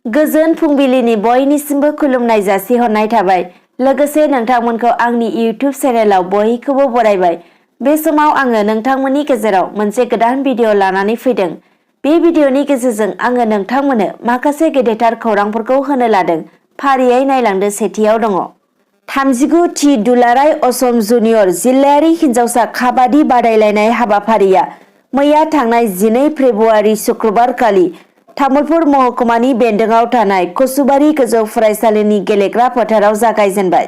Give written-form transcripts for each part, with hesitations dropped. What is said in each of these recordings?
गोजोन फुंबिलिनि बयनिसिमबो खुलुमनाय जासिहरनाय थाबाय। लोगोसे नोंथांमोनखौ आंनि YouTube चेनेलाव बयखौबो बरायबाय। बे समाव आङो नोंथांमोननि गेजेराव मोनसे गोदान भिडिअ लानानै फैदों। बे भिडिअनि गेजेरजों आङो नोंथांमोननो माखासे गेदेरथार खौरांफोरखौ होनो लादों। फारियै नायलांदो। सेथियाव दङ 39थि दुलाराय असम जुनियर जिल्लायारि हिन्जावसा काबादि बादायलायनाय हाबाफारिया मैया थांनाय 12 फेब्रुआरि शुक्रबारखालि तामुलपुर महकुमानि बेन्दोंआव थानाय कसुबारि गोजौ फरायसालिनि गेलेग्रा फोथाराव जागायजेनबाय।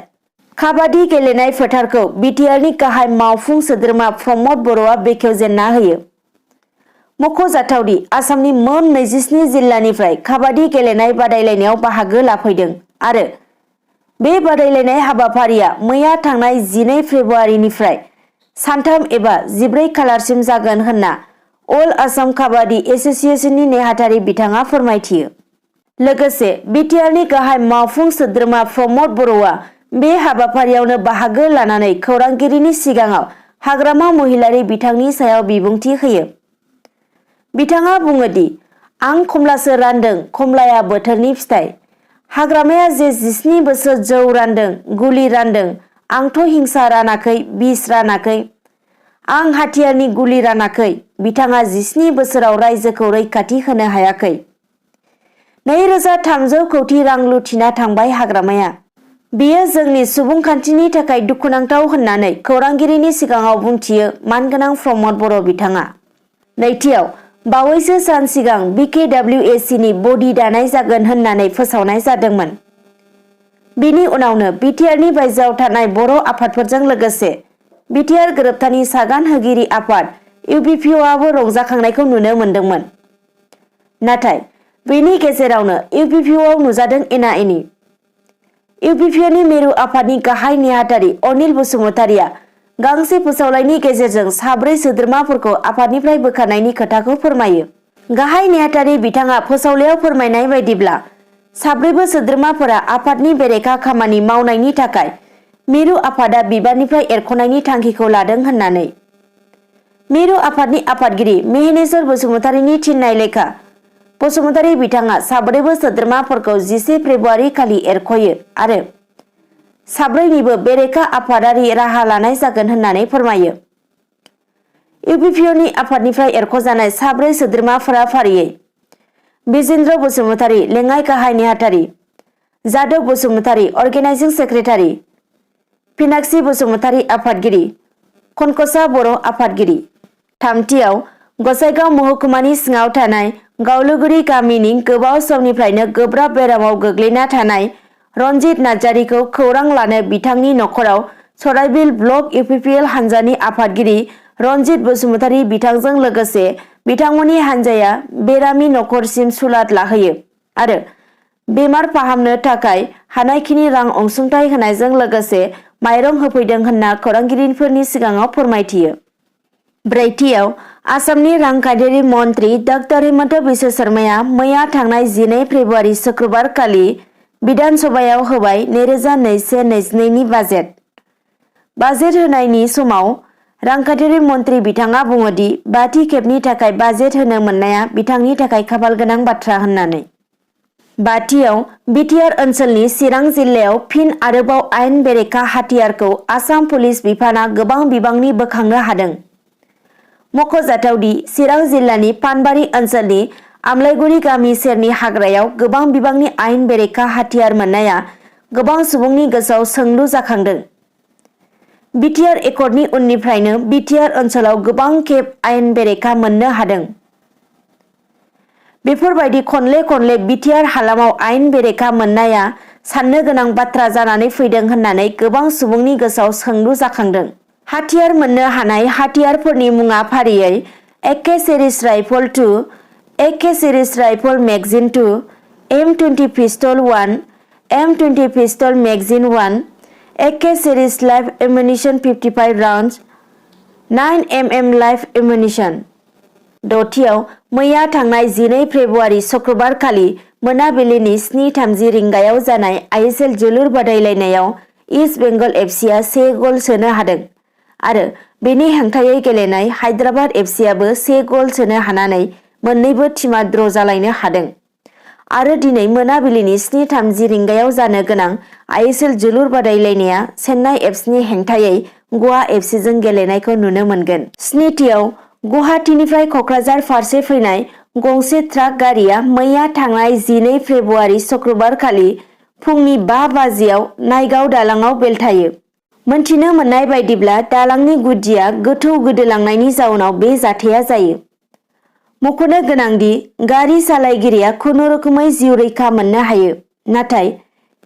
काबादि गेलेनाय फोथारखौ BTRनि गाहाय मावफुं सोद्रोमा प्रमद बर'आ बेखेवजेनना होयो। मख'जाथावदि आसामनि मोन 27 जिल्लानिफ्राय काबादि गेलेनाय बादायलायनायाव बाहागो लाफैदों आरो बे बादायलायनाय हाबाफारिया मैया थांनाय 12 फेब्रुआरिनिफ्राय सानथाम एबा 14 खालारसिम जागोन होनना अल आसाम काबादि एसोसिएशननि नेहाथारि बिथाङा फोरमायथियो। लोगोसे BTRनि गाहाय मावफुं सोद्रोमा प्रमद बर'आ बे हाबाफारियावनो बाहागो लानानै खौरांगिरिनि सिगाङाव हाग्रामा महिलारि बिथांनि सायाव बिबुंथि होयो। बिथाङा बुङो दि आं कमलासो रानदों, कमलाया बोथोरनि फिथाइ। हाग्रामाया जे 17 बोसोर जौ रानदों, गुलि रानदों, आंथ' हिंसा रानाखै, बिस रानाखै। आं हाथियारनि गुलि रानाखै। बिथाङा 17 बोसोराव रायजोखौ रैखाथि होनो हायाखै। 2300 कौटि रां लुथिना थांबाय हाग्रामाया। बेयो जोंनि सुबुंखान्थिनि थाखाय दुखुनांथाव होननानै खौरांगिरिनि सिगाङाव बुंथियो मानगोनां प्रमद बर' बिथाङा। नैथियाव बावैसो सान सिगां BKWACनि बडि दानाय जागोन होननानै फोसावनाय जादोंमोन। बिनि उनावनो BTRनि बायजोआव थानाय बर' आफादफोरजों लोगोसे BTR गोरोबथानि सागान होगिरि आफाद UBPOआबो रंजाखांनायखौ नुनो मोन्दोंमोन। नाथाय बेनि गेजेरावनो UBPOआव नुजादों एना एनि। UBPOनि मिरु आफादनि गाहाय नेहाथारि अनिल बसुमतारिया गांसे फोसावलाइनि गेजेरजों 4 सोद्रोमाफोरखौ आफादनिफ्राय बोखारनायनि खोथाखौ फोरमायो। गाहाय नेहाथारि बिथाङा फोसावलाइयाव फोरमायनाय बायदिब्ला 4 सोद्रोमाफोरा आफादनि बेरेखा खामानि मावनायनि थाखाय मिरु आफादा बिबाननिफ्राय एरख'नायनि थांखिखौ लादों होननानै। मिरु आफादनि आफादगिरि मेहेनेश्वर बसुमतारिनि थिननाय लेखा बसुमतारि बिथाङा 4 सोद्रोमाफोरखौ 11 फेब्रुआरि खालि एरख'यो आरो 4निबो बेरेखा आफादारि राहा लानाय जागोन होननानै फोरमायो। UBPOनि आफादनिफ्राय एरख'जानाय 4 सोद्रोमाफोरा फारियै बिजेन्द्र बसुमतारि लेङाइ गाहाय नेहाथारि, जादब बसुमतारि अर्गेनाइजिं सेक्रेटारि, पिनाक्षी बसुमतारि आफादगिरि, खनकसा बर' आफादगिरि। थामथियाव गसाइगाव महकुमानि सिङाव थानाय गावलुगुरि गामिनि गोबाव समनिफ्रायनो गोब्राब बेरामाव गोग्लैना थानाय रनजित नार्जारिखौ खौरां लानो बिथांनि नखराव सराइबिल ब्लक UPPL हानजानि आफादगिरि रनजित बसुमतारि बिथांजों लोगोसे बिथांमोननि हानजाया बेरामि नखरसिम सुलाद लाहोयो आरो बेमार फाहामनो थाखाय हानायखिनि रां अनसुंथाइ होनायजों लोगोसे माइरं होफैदों होनना खौरांगिरिफोरनि सिगाङाव फोरमायथियो। ब्रैथियाव आसामनि रांखान्थियारि मन्त्रि डक्टर हिमन्त बिश्व शर्माया मैया थांनाय 12 फेब्रुआरि शुक्रबार खालि बिधान सभायाव होबाय 2021-22नि बाजेट होनायनि समाव रांखान्थियारि मन्त्रि बिथाङा बुङोदि 5थि खेबनि थाखाय बाजेट होनो मोननाया बिथांनि थाखाय खाफाल गोनां बाथ्रा होननानै। 5थियाव BTR ओनसोलनि चिरां जिल्लायाव फिन आरोबाव आयेन बेरेखा हाथियारखौ आसाम पुलिस बिफाना गोबां बिबांनि बोखांनो हादों। मख'जाथावदि चिरां जिल्लानि पानबारि ओनसोलनि आमलाइगुरि गामि सेरनि हाग्रायाव गोबां बिबांनि आयेन बेरेखा हाथियार मोननाया गोबां सुबुंनि गोसोआव सोंलु जाखांदों। BTR एकर्डनि उननिफ्रायनो BTR ओनसोलाव गोबां खेब आयेन बेरेखा मोननो हादों। बेफोरबायदि खनले BTR हालामाव आयेन बेरेखा मोननाया साननो गोनां बाथ्रा जानानै फैदों होननानै गोबां सुबुंनि गोसोआव सोंलु जाखांदों। हाथियार मोननो हानाय हाथियारफोरनि मुङा फारियै AK series rifle 2, AK series rifle magazine 2, M20 pistol 1, M20 pistol magazine 1, AK series live ammunition 55 rounds, 9mm live ammunition. 6थियाव मैया थांनाय 12 फेब्रुआरि शुक्रबार खालि मोनाबिलिनि 7:30 रिंगायाव जानाय ISL जोलुर बादायलायनायाव इस्ट बेंगल FCआ 1 गल सोनो हादों आरो बेनि हेंथायै गेलेनाय हायद्राबाद FCआबो 1 गल सोनो हानानै मोन्नैबो टीमा ड्र जालायनो हादों। आरो दिनै मोनाबिलिनि 7:30 रिंगायाव जानो गोनां ISL जोलुर बादायलायनाया चेन्नाइ एफसिनि हेंथायै गवा एफसिजों गेलेनायखौ नुनो मोनगोन। स्निथियाव गुवाहाटीनिफ्राय क'क्राझार फारसे फैनाय गंसे ट्राक गारिया मैया थांनाय 12 फेब्रुआरि शुक्रबार खालि फुंनि 5 बाजियाव नायगाव दालांआव बेलथायो। मोनथिनो मोननाय बायदिब्ला दालांनि गुदिया गोथौ गोदोलांनायनि जाउनाव बे जाथाया जायो। मख'नो गोनांदि गारि सालायगिरिया खुनुरुखुमै जिउ रैखा मोननो हायो, नाथाय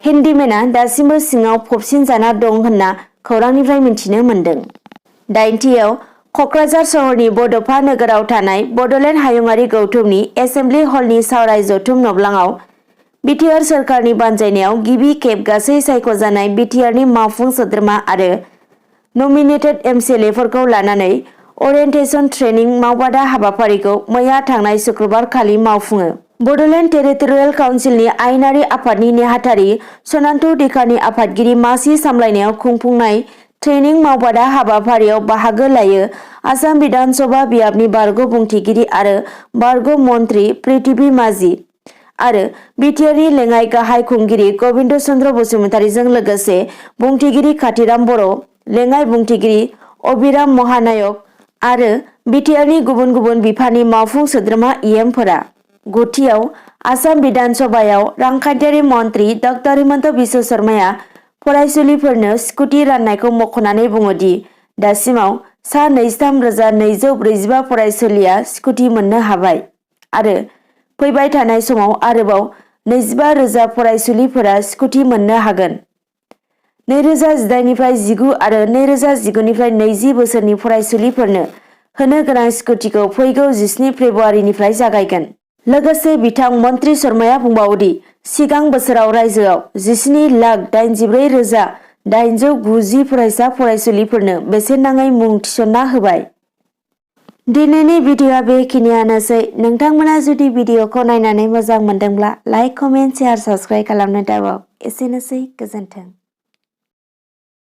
हेन्डीमेनआ दासिमबो सिङाव फबसिनजाना दं होनना खौरांनिफ्राय मिथिनो मोन्दों। 9थियाव क'क्राझार सहरनि बड'फा नोगोराव थानाय बड'लेण्ड हायुङारि गौथुमनि एसेम्बलि हलनि सावराय जथुम नब्लाङाव BTR सोरखारनि बानजायनायाव गिबि खेब गासै सायख'जानाय BTRनि मावफुं सोद्रोमा आरो नमिनेटेड MCLAफोरखौ लानानै अरियेन्टेसन ट्रेनिं मावबादा हाबाफारिखौ मैया थांनाय शुक्रबार खालि मावफुङो। बड'लेण्ड टेरिटरियेल काउन्सिलनि आयेनारि आफादनि नेहाथारि सनान्त दैखारनि आफादगिरि मासि सामलायनायाव खुंफुंनाय ट्रेनिं मावबादा हाबाफारियाव बाहागो लायो आसाम बिधान सभा बियाबनि बारग' बुंथिगिरि आरो बारग' मन्त्रि पृथिबी माझी आरो BTRनि लेङाइ गाहाय खुंगिरि गबिन्द चन्द्र बसुमतारीजों लोगोसे बुंथिगिरि खाथिराम बर', लेङाइ बुंथिगिरि अबिराम महानायक आरो BTRनि गुबुन गुबुन बिफाननि मावफुं सोद्रोमा EMफोरा। 9थियाव आसाम बिधान सभायाव रांखान्थियारि मन्त्रि डॉ हिमन्त बिश्व शर्माया फरायसुलिफोरनो स्कुटि राननायखौ मख'नानै बुङोदि दासिमाव सा 23,245 फरायसुलिया स्कुटि मोननो हाबाय आरो फैबाय थानाय समाव आरोबाव 25,000 फरायसुलिफोरा स्कुटि मोननो हागोन। 2018 निफ्राय 19 आरो 2019 निफ्राय 20 बोसोरनि फरायसुलिफोरनो होनो गोनां स्कुटिखौ फैगौ 17 फेब्रुआरिनिफ्राय जागायगोन। लोगोसे बिथां मन्त्रि शर्माया बुंबावोदि सिगां बोसोराव रायजोआव 17,84,890 फरायसा फरायसुलिफोरनो बेसेन नाङै मुं थिसनना होबाय। दिनैनि भिडिअ'आ बेखिनियानोसै। नोंथांमोना जुदि भिडिअ'खौ नायनानै मोजां मोनदोंब्ला लाइक, कमेन्ट, शेयार, साबस्क्राइब खालामनो दाबाव। एसेनोसै, गोजोन्थों।